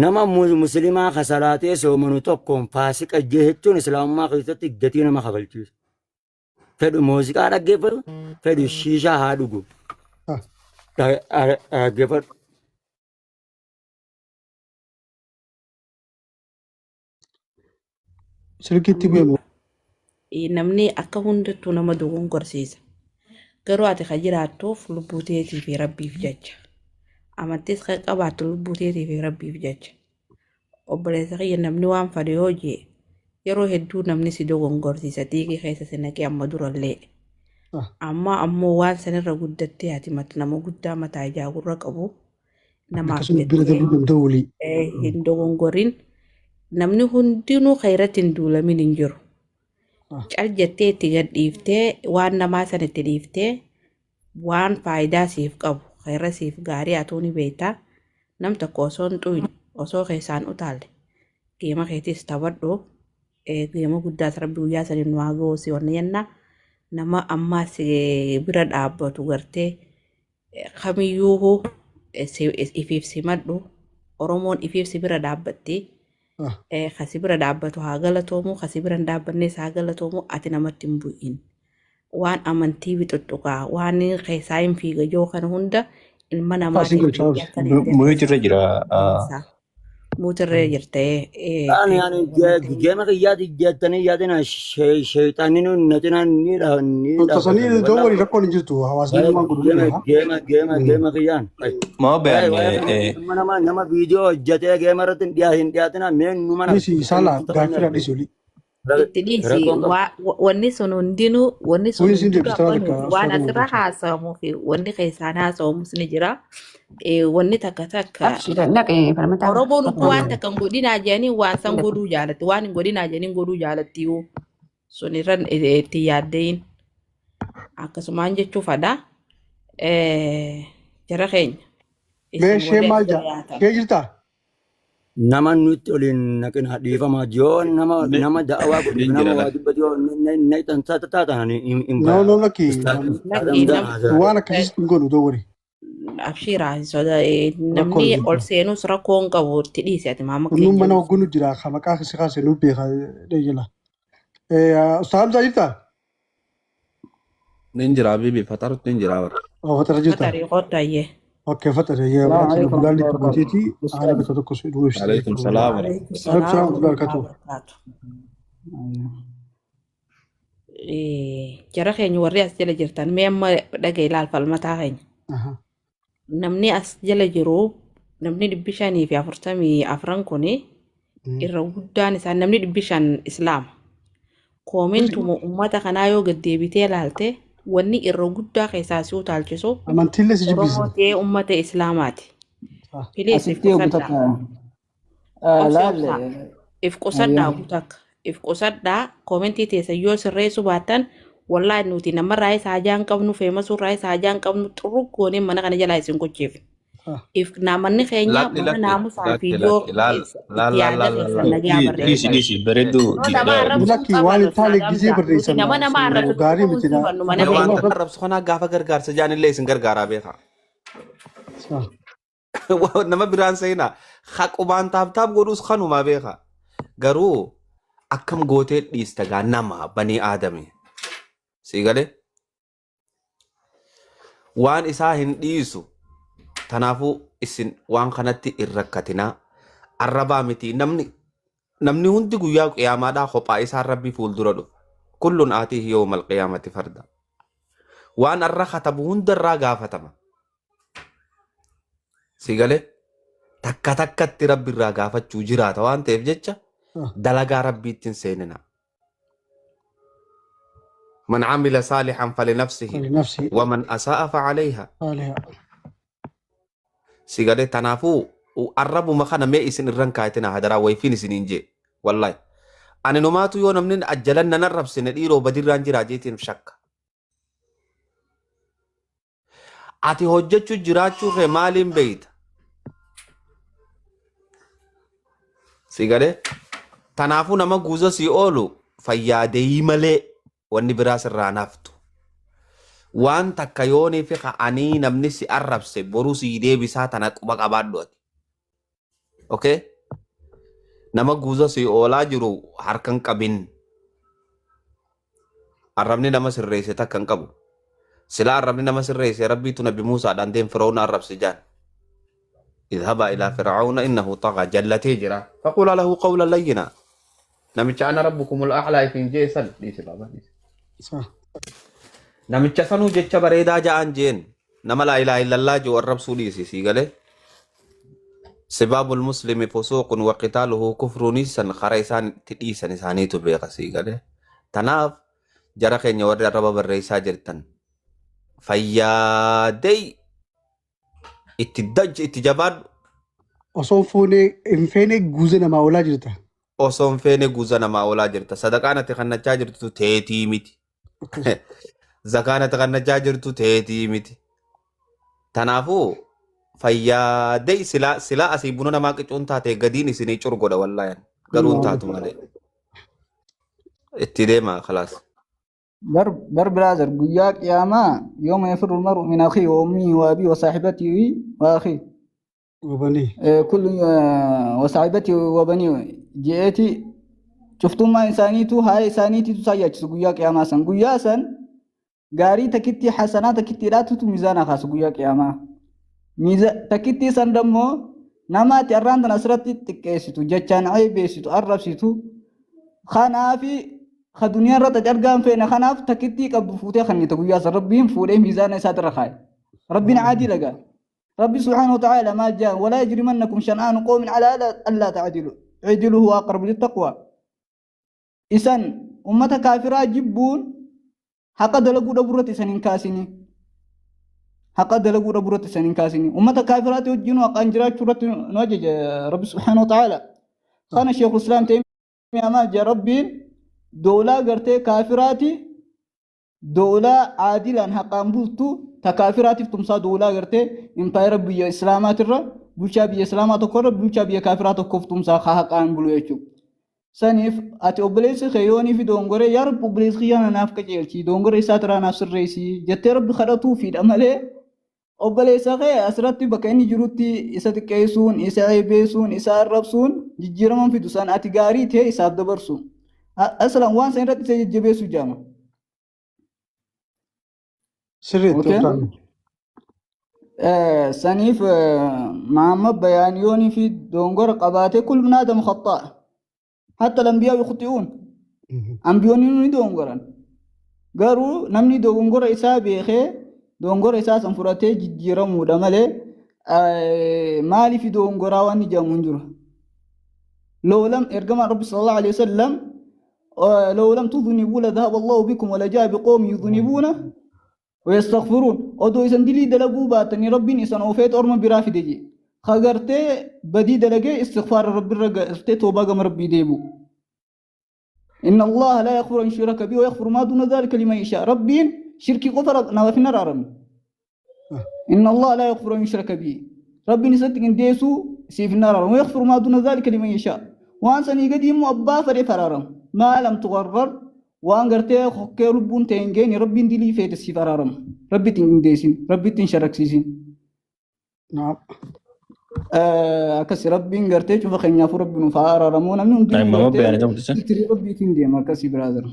Nama muslimaa ka salaatee soomanu tokkoon faasiqa jechuun islaamummaa keessatti gatii nama kafalchiisa. Fedhu muuziqaa dhaggeeffatu, fedhu shiishaa haa dhugu. Dhaggeeffadhu. Silkiitti bu'e. Namni akka hundattuu nama dogongorsiisa. Garuu ati ka jiraattuuf lubbuu teetii fi rabbiif jecha. Amantiis kan qabaattu lubbuu teetii fi rabbiif jecha. Obboleessa kiyya namni waan fedhe yoo jee yeroo hedduu namni si dogongorsiisa xiiqii keessa si naqee amma durallee. Amma ammoo waan sanirra guddattee ati nama guddaa mataa ijaa gurra qabu namaaf Akkasuma bira jettee darbuu danda'u walii. hin dogongorin. Namni hundinuu kan irratti hin duulamin hin jiru. Cal jettee itti gad dhiiftee waan namaa san itti dhiiftee waan faayidaa siif qabu kan irra siif gaarii atuu ni beekta. Nam tokko osoo hin xuyne osoo keessaan utaalle geema keetiis taphadhu. Geema guddaas rabbi guyyaa saniin nu haa ga'u si wanna jenna. Nama ammaas bira dhaabbatu gartee kamiyyuu ifiif simadhu. Oromoon ifiif si bira dhaabbatti. Ka si bira dhaabbatu haa galatoomu, ka si bira hin dhaabbannes haa galatoomu, ati namatti hin bu'in. Waan amantii bixuxuqaa, waan keessaa hin fiiga joo kana hunda ilma Asiin namaatiif galchaa jecha akkan hin Muyit irra jira. dandeessa. Muutirree jirtee. Ani ani geema kiyyaati jettanii yaadina sheexanni nu naxina ni ni Tasanii dhaabbatan. iddoo walii rakkoon hin jirtu. Hawaasni waan godhu ni Geema beeka. geema geema geema kiyyaan. Maa Waa'ee bayaan waa'ee nama nama nama viidiyoo hojjetee geema irratti hin dhiyaa hin dhiyaatina mee nu mana Dhisi saala gaaffii dhisi olii. Itti dhiisi Rakkoon qabu. wanni sun hundinuu wanni sun Kunis hin hundinuu deebistaa abbanuuf takka waan soodama asirra bulcha. haasa'amuu fi wanni keessaan haasa'amus ni jira. Wanni takka takka Abshira dhaqee falmataa. Oromoon utuu waan takka hin godhinaa jedhanii waan san godhuu jaalatti waan hin godhinaa jedhanii godhuu jaalatti yoo sun irra itti yaaddeyin akkasumaan jechuu fadha. Jara keenya Mee isin ishee warri maal as jala jaa? yaatan. Ishee jirtaa? Nama nutti oliin naqina dhiifama yoo nama nama da'awaa godhu Nin nama jira waa lakki. dubbatu yoo naqxan taatan hin No baya. no lakki. Lakki nam Waan akkasiis hin godhu iddoo walii. abshiraa hin soda Rakkoon namni hin ol jirtu. seenus rakkoo hin qabu itti dhiisi ati maama Kunnuun keenya mana hoggunu jira. Ka maqaa si kaase nu beeka dheeyila. Ustaaz Hamzaa jirtaa? Nin jira habibi fatarutti nin jira bara. Oh, fatara jirtaa? Fatarii qottaayyee. Okay, fatara. Yaa السلام bakka عليكم bulaan ورحمة itti الله gooteeti وبركاته. haala أستاذ bakka tokko si dhuu ibsite Alaikum jechuudha. salaam wa Waalaikum rahmatullah. Alaikum salaam salaam wa warahmatullahi barakatuh. wabarakatuh. Jara keenya warri as jala jirtan mee amma dhaga'i ilaal falmataa keenya. Aha. Namni as jala jiru namni 544 kuni irra guddaan isaa namni 500 islaama. Koomentuma uummata kanaa yoo gad deebitee ilaalte wanni irra guddaa keessaa si utaalchisu Amantiillee si Oromoo jibbisiisa. ta'ee uummata islaamaati. Piliis if Asitti obbo qusadhaa. Takka Obsi laal obsaa. If qusadhaa obbo Takka. If qusadhaa koomentii teessan yoo sirreessuu baattan wallaahi nuti namarraa isa hajaa hin qabnu feemasuurraa isa hajaa hin qabnu xurru goonee mana kana jalaa isin gocheef. If namanni keenya Lakki mana lakki naamusaa fi lakki yoo lakki laal laal itti laal yaada laal keessan laal nagaa Dhiisi barreessan. dhiisi bareedduu Yoo nama arrabsuu Lakki waan qaban hin taane Ustaaz gisee Hamzaa nuti barreessan nama nama arrabsu gaarii tokko miti hin sifannu mana Mee waan keenya. takka arrabsu kanaa gaafa gargaarsa jaanillee isin gargaaraa beekaa. Nama biraan seenaa haqubaan taaptaap godhus kanumaa beekaa. Garuu akkam gootee dhiista gaa nama banii aadame. Sii galee? Waan isaa hin dhiisu. Tanaafuu isin waan kanatti hin rakkatinaa. Arrabaa miti namni namni hundi guyyaa qiyaamaadhaa kophaa isaa rabbii fuuldura dhufa. Kullun aatihi yawmal qiyaamati farda. Waan arra katabu hundarraa gaafatama. Si galee takka takkatti rabbi irraa gaafachuu jiraata waan ta'eef jecha dalagaa rabbiitti hin seenina. Man amila saalihan falinafsihi Falinafsihi. waman asaa'a facalayha. Saaliha. Si galee tanaafuu arrabuma kana mee isin irran kaayatina hadaraa wayfiin isiniin jee wallahi. Ani numaatu yoo namni ajjalan nan arrabsine dhiiroo badirraan jiraa jeetiin shakka. Ati hojjechuu jiraachuu kee maaliin beeyta? Si galee? Tanaafuu nama guuza sii oolu fayyaadeeyii malee wanni biraa sirraa naftu. Waan takka yoonii fi ka'anii namni si arrabse boruu sii deebisaa tana quba qabaadhu ati. Okay? Nama guuza si oolaa jiru harkan qabin. Arrabni nama sirreesse takka hin qabu. Silaa arrabni nama sirreesse Rabbiitu Nabi Muusaadhaan deem Fir'aawna arrabsi jaan. Idhabaa ilaa Fir'aawna innahu xagaa jallatee jira. Faqulaa lahu qawlan layyinaa. Namicha ana rabbukumul a'laa ifiin jee san dhiisi baaba dhiisi. Sa. Namicha sanuu jecha bareedaa ja'aan jeen nama laa ilaaha illallaa ji'u arrabsuu dhiisi sii galee. Sibaabul muslimi fusuuqun wa qitaaluhu kufruun san karaa isaan itti dhiisan isaaniitu beeka sii galee. Tanaaf jara keenya warri arraba barreessaa jirtan fayyaadee itti daj itti jabaadhu. Osoo hin fuune hin feene guuza namaa oolaa jirta. Osoo hin feene guuza namaa oolaa jirta. Sadaqaan ati kannachaa jirtu teetii miti. Akkas. Zakaan ati kannachaa jirtu teetii miti. Tanaafuu fayyaadee silaa silaa asii buna namaa qicuun taate gadiin isinii cur godha wallaahi. Garuu hin taatu malee. Itti deema khalaas. Bar bar brother guyyaa qiyaamaa yooma yafirru almar'u min akhiihi wa ummihi wa abiihi wa saahibatihi wa akhiihi Wabanii. Kullu wa saahibatihi wa banii je'eeti cuftummaan isaaniitu haala isaaniitiitu isaan yaachisu guyyaa qiyaamaa san guyyaa san gaarii takittii hasanaa takittiidhaatutu miizaana kaasa guyyaa qiyaamaa miiza takittii san dammoo nama ati arraan tana asirratti xiqqeessitu jechaan ceebeessitu arrabsitu kanaafi ka duniyaa irratti ati argaa hin feene kanaaf takittii qabdu fuutee kennite guyyaa san rabbiin fuudhee miizaana isaatirra kaa'e rabbiin caadii lagaa rabbi subhaanahu wa ta'aala maal jaa walaa yajrimannakum shan'aanu qoomin alaa allaa ta'dilu i'dilu huwa aqrabu littaqwa isan ummata kaafiraa jibbuun haqa dalaguu dhabuu irratti isan hin kaasini. Haqa dalaguu dhabuu irratti isan hin kaasini. Ummata kaafiraati wajjin haqaan jiraachuu irratti nu ajaja Rabbi subhaanahu wa ta'aala. Kana Sheekul Islaam Taymiyaa maal jedha Rabbiin doolaa gartee kaafiraati doolaa aadilaan haqaan bultu ta kaafiraatiif tumsaa doolaa gartee impaayera biyya islaamaatirra bulchaa biyya islaamaa tokkorra bulchaa biyya kaafiraa tokkoof tumsaa ka haqaan bulu jechuudha. Saniif ati obboleessi kee yoonii fi dongoree yaa rabbi obboleessi kiyya na naaf qajeelchi dongora isaa tiraa naaf sirreessi jettee rabbi kadhatuufiidha malee obboleessa kee asirratti bakka inni jirutti isa xiqqeessuun isa ceebeessuun isa arrabsuun jijjiiraman fidu san ati gaarii ta'e isaaf dabarsu. Aslan waan san irratti isa jajjabeessu jaama. Sirriitti Okay. obsaan. Saniif Muhammad bayaan yoonii fi dongora qabaatee kullu ibn Aadam khaxxaa. Hatta lambiyaa yukhxi'uun. Ambiyoonni ni dongoran. Garuu namni dogongora isaa beekee dogongora isaa san fudhatee jijjiiramuudha malee maaliif dogongoraa waan jedhamu hin jiru. Law lam ergamaan Rabbi sallallahu alaihi wasallam law lam tudhnibu la dhahaba Allahu bikum wa la jaa biqawmin yudhnibuuna ويستغفرون odoo isan dilii dalaguu baatanii rabbiin isan oofeet orma biraa fide jee ka gartee badii dalagee istighfaara rabbirra gartee toobaa gama rabbii deebi'u إن الله لا يغفر أن يشرك به ويغفر ما دون ذلك لمن يشاء ربين شركي قفر نما في نار إن الله لا يغفر أن يشرك به ربي نسيت إن ديسو سيف النار ويغفر ما دون ذلك لمن يشاء وان سني قديم أبا فري فرارم ما لم تغرر وان قرتي خكي ربون تنجين ربي دلي فيت سيف فرارم ربي تنجيسين ربي تنشرك سيسين Naam. Akkasi rabbiin gartee cufa keenyaafuu rabbi nuuf haa araaramu namni hundinuu Mama gartee bayaan jedhamtu san. sitirii rabbiitiin deema akkasii brother.